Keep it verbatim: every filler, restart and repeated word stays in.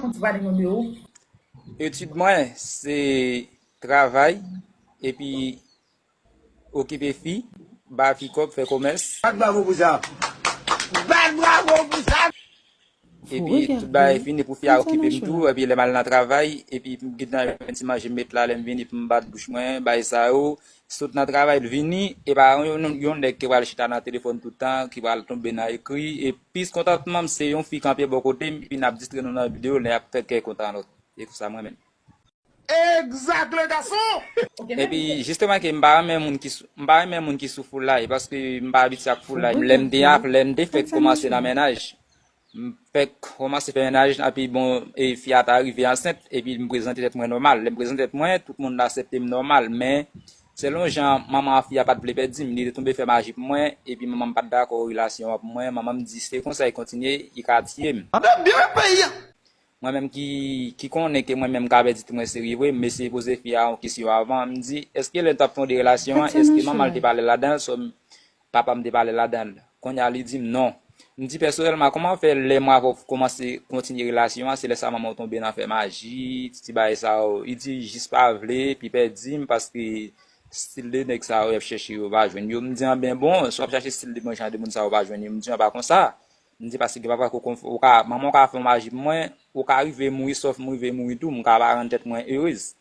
Fon ti pale non de ou. Etid mwen, se travay, epi okipe fi, ba fi kòb, fè komès. Bat bravo pou sa. Bat bravo pou sa. Epi tout bagay fini pou fi a okipe m tou, epi lè m al nan travay, epi m gen tan jwenn ti manje m met la, lè m vini pou m bat bouch mwen, bagay sa yo. Sot nan travay, l vini, e pa yon, yon nèg ki pral chita nan telefòn tout tan, ki pral tonbe nan ekri. E plis kontantman m, se yon fi kanpe bò kote m, epi n ap distre nou nan videyo, lè y ap fè kè kontan lòt. E konsa mwen menm. Exact, le garçon! Epi, jisteman ke m pa renmen moun ki sou, m pa renmen moun ki sou full live, paske m pa abitye ak full live. Lè m te ap, lè m te fèk kòmanse nan mennaj, m fèk kòmanse fè mennaj, epi bon, e fi a ta rive ansent, epi m prezante tèt mwen nòmal. Lè m prezante tèt mwen, tout moun t aksepte m nòmal, men selon jan manman fi a pa t vle pèdi m, li te tonbe fè maji pou mwen, epi manman m pa t dakò relasyon an pou mwen, manman m di se konsa l kontinye, li ka tiye m. Anben, byen peyi a. Mwen menm ki, ki konnen ke mwen menm m ka pèdi tèt mwen serye vre, m eseye poze fi a yon kesyon avan, m di, èske lè n t ap fonde relasyon an, èske manman l te pale ladan l, swa papa m te pale ladan l? Kounye a li di m non. M di pèsonèlman, kòman fè lè m avè w kòmanse kontinye relasyon an, se lè sa manman w tonbe nan fè maji, ti bagay sa yo. Li di jis pa vle, epi pèdi m, paske stil de nèg sa yo y ap chèche yo pa jwenn yo. M di anben bon, si w ap chache stil de bon jan de moun sa yo pa jwenn yo, m di an pa konsa. M di paske gen pafwa ke w konf-, ou ka, manman w ka fè yon maji pou mwen, ou ka rive mouri, sòf m rive mouri tou, m ka pa rann tèt mwen erez.